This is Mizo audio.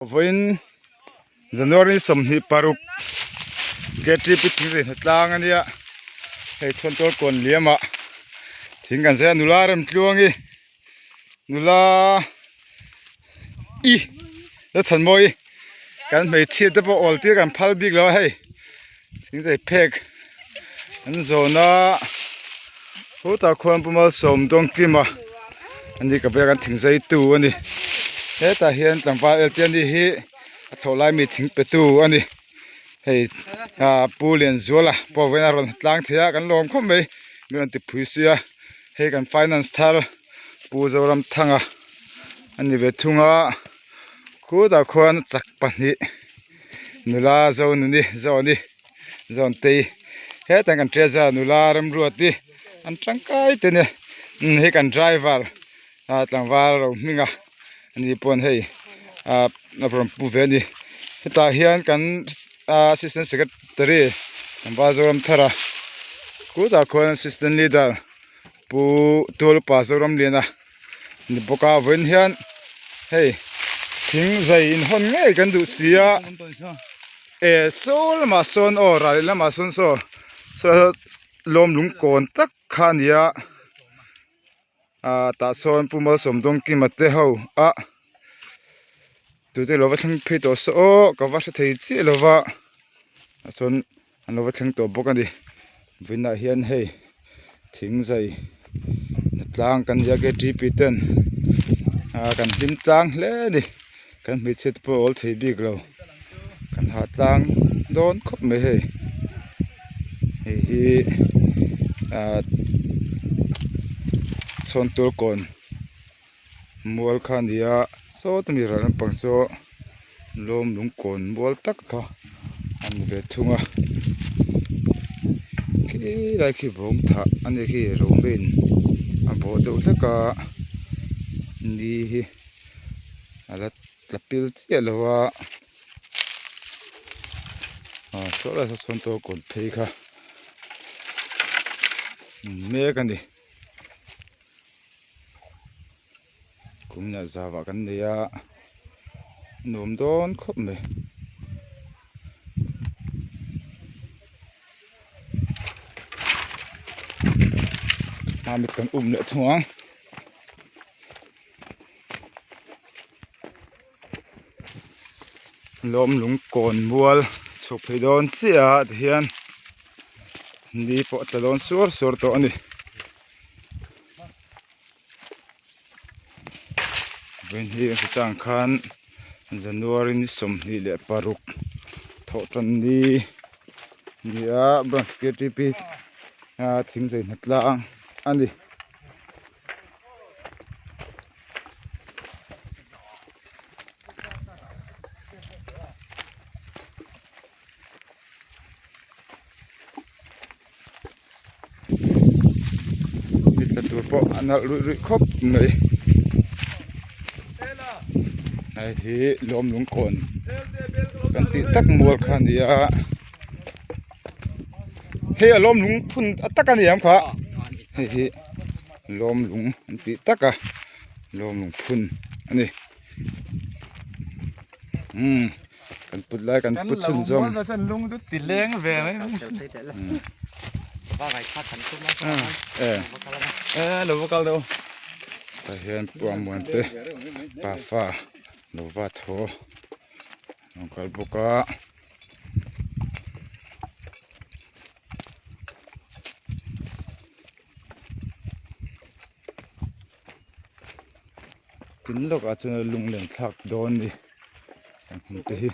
Vawiin January 26 KTP thingzei hnatlang a nia hei chhuan tual kawn liamah thing kan zai a nula rem tluangi nula i la chhan mawi kan hmeichhia te pawh awl tir kan phal bik lo a hei thingzei phek an zawn a hutah khuan Pu Malsawmdawngkima ani ka biak an thingzei tu a ni hetah hian tlangval eltiani hi a thlawh lai mi thing pe tu a ni hei ah Pu Lianzuala pawh vawiin a rawn tlang thei a kan lawm khawp mai min rawn ti phui sia hei kan finance thar Pu Zoramthanga a ni ve thung a khutah khuan chak pahnih. Nula Zonuni Zawni Zawntei hetah kan treasure nula Remruati an tangkai te nia umm hei kan driver ah tlangval ro hming a ani pawn hei ah a rawn pu ve a ni hetah hian kan ah assistant secretary tlangval Zoramthara khutah khuan assistant leader Pu Tualupa Zoramliana ni bawk a vawiin hian hei thing zai inhawn ngei kan duh si a e saw lamah sawn aw ral leh lamah sawn saw saw lawm lung kawn tak kha a ni a ah tah sawn Pu Malsawmdawngkima te ho a tute lo va thleng phei tawh se aw ka va hre thei chiah lo va ah sawn. An lo va thleng tawh bawk a ni vawiinah hian hei thing zai na tlang kan nia ktp ten ah kan hlim tlang hle a ni kan hmeichhia te pawh a awl thei bik lo kan hah tlang dawn khawp mai hei hei hi ah chhawn tur kawn. Mual kha a ni a sawta mi ral lampang saw lawm lung kawn mual tak kha a ni ve thung a khilai khi bawng thah a ni khi romain a bawh deuh hlek a ni hi a la tla pil chiah lo a ah saw lai saw chhuan tawh kawn phei kha mek a ni. Kumna zauah kan nei a nuam dawn khawp mai. Mamit kan um leh thung ang. Lawm lung kawn mual chhuk phei dawn chiah ah tihian ni pawh a tla dawn suar suar tawh a ni. Vawiin hi a hretang khan January ni 26 thawh tan ni ni a branch ktp a thingzei hnatlang a ni. Ni tla tur pawh a nalh ruih ruih khawp mai hei hi lawm lungkawn kan tih tak mual kha a ni a hei a lawm lung phun tak a ni ang kha hei hi lawm lung an tih tak a lawm lung phun a ni umm. Kan put lai kan put chhun zawm. Kan lung chu ti leng ve mai. E lo va kal deuh. Tah hian puang muan te pafa lo va thaw lo kal bawk a. Tin lawkah chuan a lunglen thlak dawn a ni hmun te hi.